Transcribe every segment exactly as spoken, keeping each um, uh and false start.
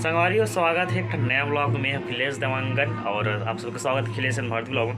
संगवारी हो, स्वागत है एक ठन नया ब्लॉग में, अखिलेश देवांगन, और आप सबका स्वागत है अखिलेश and भारती ब्लॉग में।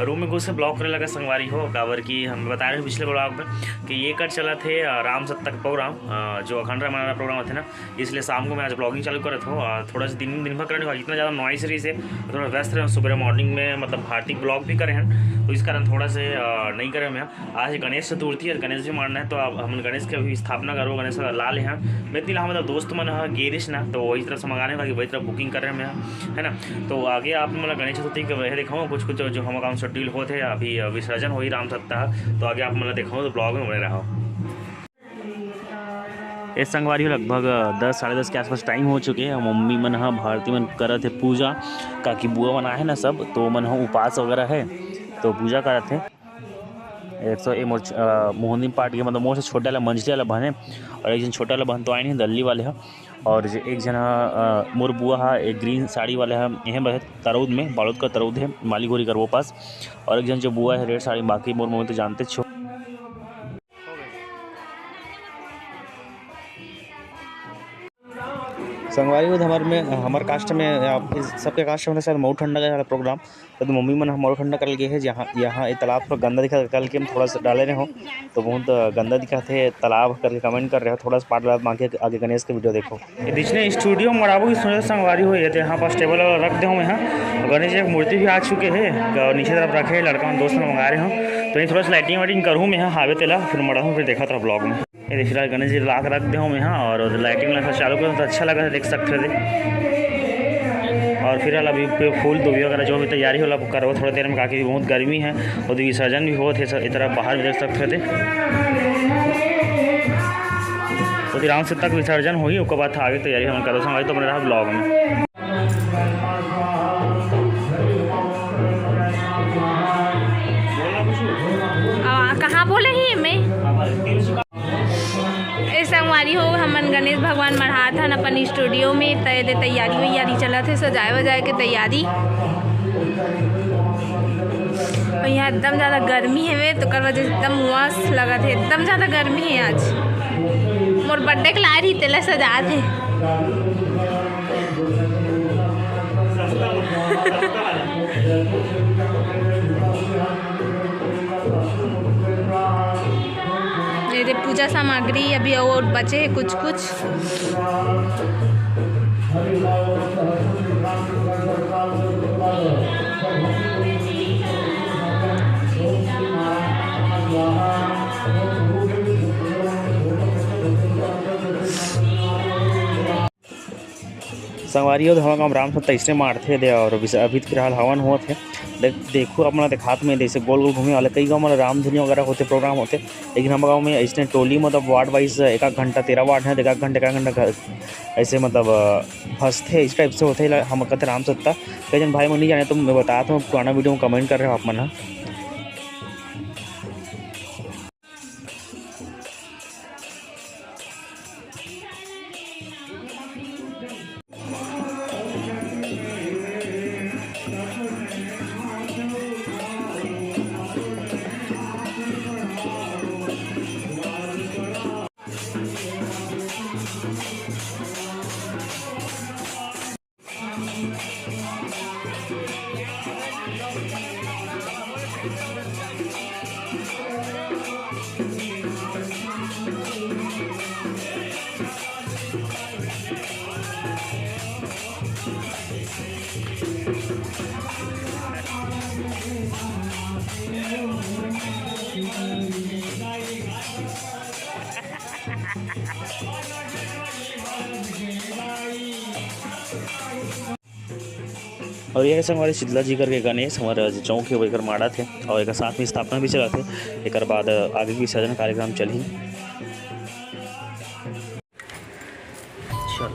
रूम में घुस के ब्लॉग करे लगा संगवारी हो, काबर कि हम बता रहे हैं पिछले ब्लॉग में कि ये कर चलत हे, अ, राम सत्ता का प्रोग्राम, अ, जो अखंड रामायण वाला प्रोग्राम होथे ना, इसलिए शाम को मैं आज ब्लॉगिंग चालू करत हूँ। अ, थोड़ा सा दिन, दिन भर करने का इतना ज़्यादा नॉइस रही से थोड़ा व्यस्त रहे। सुबह मॉर्निंग में मतलब भारती ब्लॉग भी करे हैं, तो इस कारण थोड़ा से, अ, नहीं करे मैं। आज गणेश चतुर्थी है, गणेश भी मानना है, तो अब हम गणेश के अभी स्थापना करबो, गणेश ला ले हैं। मैं इतनी ला, मतलब, दोस्त मन ह गे रिस ना, तो वही तरफ से मंगाने, बाकी वही तरफ बुकिंग कर रहे हैं हम यहाँ, है ना। तो आगे आप, मतलब, गणेश चतुर्थी के वही दिखाऊँ कुछ कुछ जो, जो हम काम शेड्यूल होत है, अभी, अ, विसर्जन होही राम सत्ता, तो आगे आप, मतलब, दिखाऊँ तो ब्लॉग में बने रहो। ए संगवारी हो, लगभग, अ, दस, साढ़े दस के आसपास टाइम हो चुके हैं। मम्मी मन ह, भारती मन करत है पूजा, काकि बुआ मन आए हैं ना सब, तो मन ह उपास वगैरह है, तो पूजा करत है। एक सौ ए मोर छ-, अ, मोहनी पाट के, मतलब, मोर से छोटा वाला मंझले वाला बहन है, और एक जन छोटा वाला बहन तो आए नहीं, दल्ली वाले ह, और जे एक जन ह, अ, मोर बुआ ह, एक ग्रीन साड़ी वाला ह, यहीं बस तरौद में, बालोद का तरौद है, माली घोरी कर वो पास, और एक जन जो बुआ है रेड साड़ी में, बाकी मोर मम्मी तो जानते छो। संगवारी हो, हमार में, हमार कास्ट में, आप सबके कास्ट में शायद मऊ ठंडा का प्रोग्राम, तो मम्मी मन ह मऊ ठंडा कर लिए है, जहाँ यहाँ ये तालाब थोड़ा गंदा दिखा, कल के हम थोड़ा सा डाले रहे हो, तो बहुत गंदा दिखा थे तालाब करके कमेंट कर रहे हो, थोड़ा सा पाट डालत बाकी आगे गणेश के वीडियो देखो। ये बीच में स्टूडियो मड़ाबो की सोचे संगवारी हो, ये तो यहाँ पास टेबल वाला रख दे हूँ मैं, हाँ। गणेश जी की मूर्ति भी आ चुके हैं, तो नीचे तरफ रखे हैं, लड़का मन दोस्त मन मंगा रहे हो, तो ये थोड़ा सा लाइटिंग वाइटिंग करूँ मैं, हाँ, हावे तेला, फिर मड़ाहूँ, फिर देखा था ब्लॉग में। ये देखिए, गणेश जी ला के रख दे हूँ मैं, हाँ, और लाइटिंग वाला चालू करूँ तो अच्छा लगा, देख सकते हो। और फिर अभी फूल दुबी वगैरह जो भी तैयारी होला, करबो थोड़ा देर में, काकि बहुत गर्मी है। ओती विसर्जन भी होत हे, स-, ए तरफ बाहर भी देख सकत हते। ओती राम सत्ता के विसर्जन होही, ओकर बाद आगे तैयारी हमन करबो संगवारी, तो बने रहा ब्लॉग में। आ, कहाँ बोले ही मैं? ए संगवारी हो, हमन गणेश भगवान मढ़ात हन अपन स्टूडियो में, त एदे तैयारी वैयारी चलत हे, सजाए वजाए के तैयारी। और यहाँ एकदम ज़्यादा गर्मी हवे, तो ओकर वजह से एकदम मस्त लगत हे, एकदम ज़्यादा गर्मी हे आज। मोर बर्थडे के लाए रही, तेला सजात हे। ये दे पूजा सामग्री अभी और बचे हे कुछ कुछ। संगवारी हो, हमर गाँव राम सत्ता अइसने मारथे दे, और अभी, अभी फिलहाल हवन होत हे। देख, देखो, अपना देखात में जैसे गोल गोल घूमे वाले कई गाँव में रामधुनी वगैरह होते, प्रोग्राम होते, लेकिन हमर गाँव में अइसने टोली, मतलब, वार्ड वाइज एक आध घंटा, तेरह वार्ड है, एक आध घंटा, एक आध घंटा घर, ऐसे, मतलब, अ, फंसते इस टाइप से होते हैं। हम कहते राम सत्ता, कई जन भाई मन नहीं जाने, तो मैं बताता हूँ, पुराना वीडियो में कमेंट कर रहे हो आप मन ह। और ये संगवारी शीतला जी करके गणेश हमारे चौक के ऊपर माड़ा थे और एक साथ में स्थापना भी चला थे। एक बाद आगे भी विसर्जन कार्यक्रम चली। चल।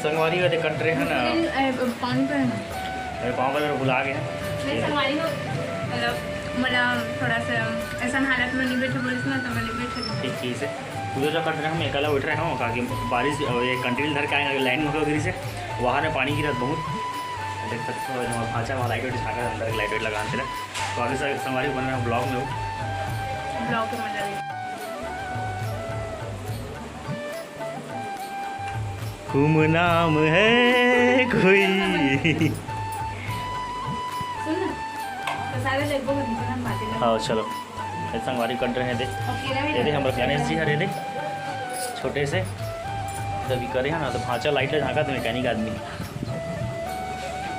संगवारी हो दे कट रहे हैं ना। पानी पे है ना। अरे पाँव पर भुला गए हैं। मैं संगवारी हो, मतलब, मोला थोड़ा सा ऐसा हालत में नहीं बैठे बोलिस ना, तो मैं नहीं बैठे। ठीक चीज़ है। पूजा जो कट रहे हैं, हम एकला उठ रहे हो, काकि बारिश, ये कंटिन्यू धर के आए, लाइन में हो गिरी से, बाहर में पानी गिरत बहुत। देख सकते हो, हमारा भांचा वहाँ लाइट वाइट झाँका, अंदर की लाइट वाइट लगा अंदर। तो अभी सर संगवारी बन रहे हैं ब्लॉग में। ब्लॉग के मजा ले। घूमनाम है कोई। सुन ना, तो सारे देखो, हम बातें हाँ, चलो। ये संगवारी कट रहे हैं दे। ये दे, हमारे गणेश जी हरे दे, छोटे से। जब ये करे है ना, तो भांचा लाइट झाँका तो मैकेनिक आदमी।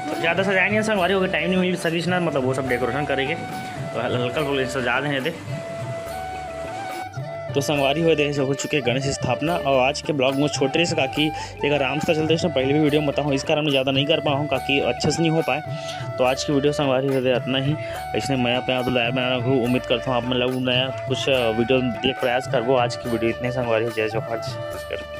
तो ज़्यादा सजाए नहीं है संगवारी, हो टाइम नहीं मिल सकिस ना, मतलब, वो सब डेकोरेशन करेंगे। तो हल-, हल्का फुल्का सजा दे हैं दे। तो संगवारी हो दे, हो चुके गणेश स्थापना। और आज के ब्लॉग में छोटे से, काकि एक आराम से चलते हैं, पहले भी वीडियो में बताऊँ, इस कारण मैं ज़्यादा नहीं कर पाया हूँ, काकि अच्छे से नहीं हो पाए। तो आज की वीडियो संगवारी हो दे इतना ही। इसने मैं अपने आप लाया बना रखूँ, उम्मीद करता हूँ आप, मतलब, नया कुछ वीडियो देख प्रयास करबो। आज की वीडियो इतने संगवारी हो, जय जोहार, जय छत्तीसगढ़।